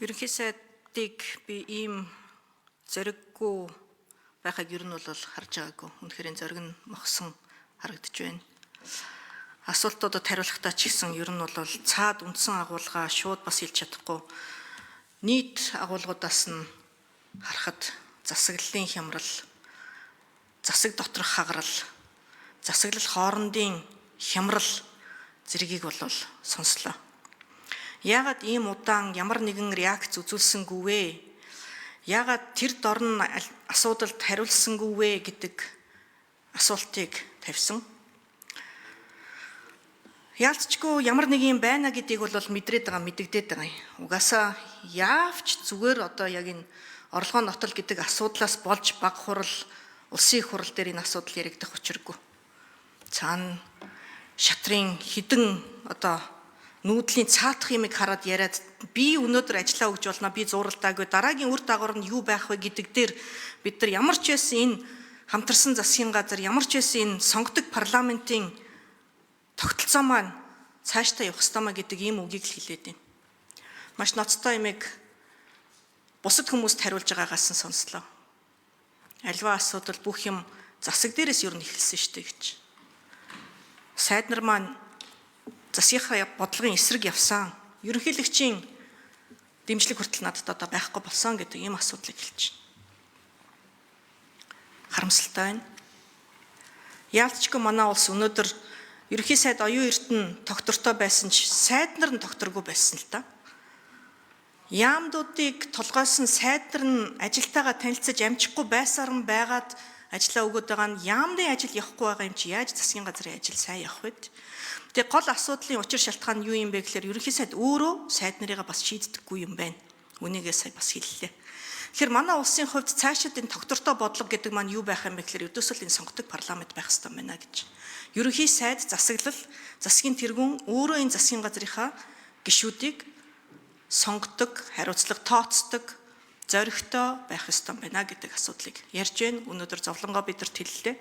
Ерөнхий сайдыг би ийм зориггүй байхыг ер нь бол харж байгаагүй. Үнэхээр энэ зориг нь мохсон харагдаж байна. Асуултуудад хариулахдаа ч гэсэн ер нь бол цаад үндсэн агуулга шууд бас хэлж чадахгүй. Нийт агуулгуудаас нь харахад засаглалын хямрал, засаг доторх хагарал, засаглал хоорондын хямрал зэргийг бол сонслоо. Яагаад ийм удаан ямар нэгэн реакц үзүүлсэнгүй вэ? Яагаад тэр дорн асуудалд хариулсангүй вэ гэдэг асуултыг тавьсан. Яалтчгүй ямар нэг юм байна гэдгийг бол мэдрээд байгаа, мэдэгдээд байгаа юм. Угаасаа яавч зүгээр одоо яг энэ орлогоо нотол гэдэг асуудлаас болж баг хурал, улсын их хурал дээр энэ асуудал яригдах учиргүй. Цаана шатрын хідэн одоо нүүдлийн цаатах юмыг хараад яриад би өнөөдөр ажиллаа өгж болно, би зуралдаагүй, дараагийн үр дагавар нь юу байх вэ гэдэг дээр бид нар ямар ч байсан энэ хамтарсан засгийн газар, ямар ч байсан энэ сонгодог парламентын тогтолцоо маань цаашдаа явах ёстой маа гэдэг ийм үгийг л хэлээд байна. Маш ноцтой юмыг бусад хүмүүст хариулж байгаагаас нь сонслоо. Альва асуудал бүх юм засаг дээрээс ер нь эхэлсэн шүү дээ гэж. Сайд нар маань засгийнхаа бодлогын эсрэг явсан. Ерөнхийлөгчийн дэмжлэг хүртэл надад одоо байхгүй болсон гэдэг ийм асуудлыг хэлж байна. Харамсалтай байна. Яалтчгүй манай улс өнөөдөр ерөнхий сайд оюун эрдэнэ тогтвортой байсан ч сайд нар нь тогтворгүй байсан л да. Яамдуудыг толгойсон сайд нар нь ажилтайгаа танилцаж амжихгүй байсаар нь байгаад ажиллаа өгөөд байгаа нь яамны ажил явахгүй байгаа юм чи яаж засгийн газрын ажил сайн явах вэ? Тэгээ гол асуудлын учир шалтгаан нь юу юм бэ гэхээр ерөнхий сайд өөрөө сайд нарыгаа бас шийддэггүй юм байна. Үнийгээ сая бас хэллээ. Тэгэхээр манай улсын хувьд цаашид энэ тогтвортой бодлого гэдэг маань юу байх юм бэ гэхээр ердөөсөө л энэ сонгодог парламент байх ёстой байна гэж. Ерөнхий сайд, засаглал, засгийн тэргүүн өөрөө энэ засгийн газрынхаа гишүүдийг сонгодог, хариуцлага тооцдог, зоригтой байх ёстой байна гэдэг асуудлыг ярьж байна. Өнөөдөр зовлонгоо бидэрт хэллээ.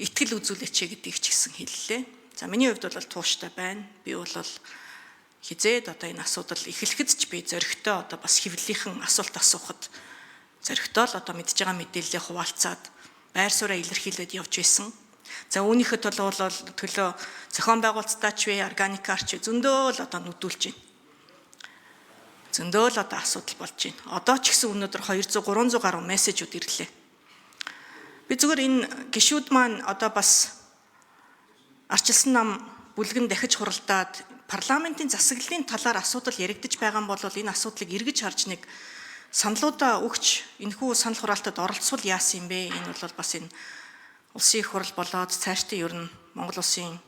Итгэл үзүүлээч гэдгийг ч гэсэн хэллээ. За миний хувьд бол тууштай байна. Би бол хизээд одоо энэ асуудал эхлэхэд ч би зоригтой одоо бас хэвлэлийнхэн асуулт асуухад зоригтой л одоо мэдж байгаа мэдээллээ хуваалцаад байр сууриа илэрхийлээд явж байсан. За үүнийхээ төлөө бол төлөө зохион байгуулалтаа ч вэ, органикаар ч зөндөө л одоо нүдүүлж байна. Зөндөө л одоо асуудал болж байна. Одоо ч гэсэн өнөөдөр 200 300 гаруй мессежүүд ирлээ. Би зүгээр энэ гишүүд маань одоо бас арчилсан нам бүлгэн дахиж хуралдаад парламентын засаглалын талаар асуудал яригдж байгаа юм бол энэ асуудлыг эргэж харж нэг саналуудаа өгч энэхүү санал хураалтад оролцвол яасан юм бэ? Энэ бол бас энэ улсын их хурал болоод цаашдын ер нь Монгол улсын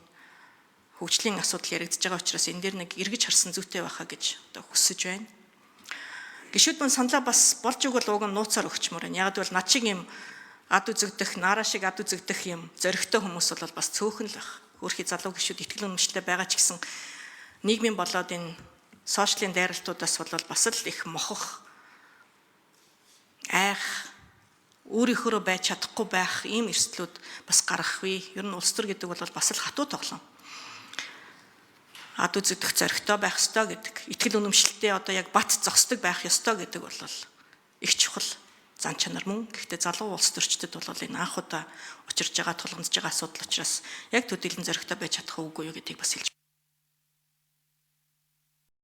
хөгжлийн асуудал яригдж байгаа учраас энэ дээр нэг эргэж харсан зүйтэй байхаа гэж одоо хүсэж байна. Гишүүд мөн саналаа бас болж өгвөл уг нь нууцаар өгчмөр байна. Яг гэвэл над шиг юм ад үзэгдэх, нараа шиг ад үзэгдэх юм зоригтой хүмүүс бол бас цөөхөн л байх. Хөөрхий залуу гишүүд итгэл үнэмшилтэй байгаа ч гэсэн нийгмийн болоод энэ сошиалын дайралтуудаас бол бас л их мохох, айх, өөрийнхөөрөө байж чадахгүй байх ийм эрсдлүүд бас гарах вэ. Ер нь улс төр гэдэг бол бас л хатуу тоглоом. Ад үзэгдэх зоригтой байх ёстой гэдэг, итгэл үнэмшилтэй одоо яг бат зогсдог байх ёстой гэдэг бол их чухал зан чанар мөн. Гэхдээ залуу улс төрчдөд бол энэ анх удаа учирч байгаа, тулгамдж байгаа асуудал учраас яг төдийлөн зоригтой байж чадах үгүй юу гэдгийг бас хэлж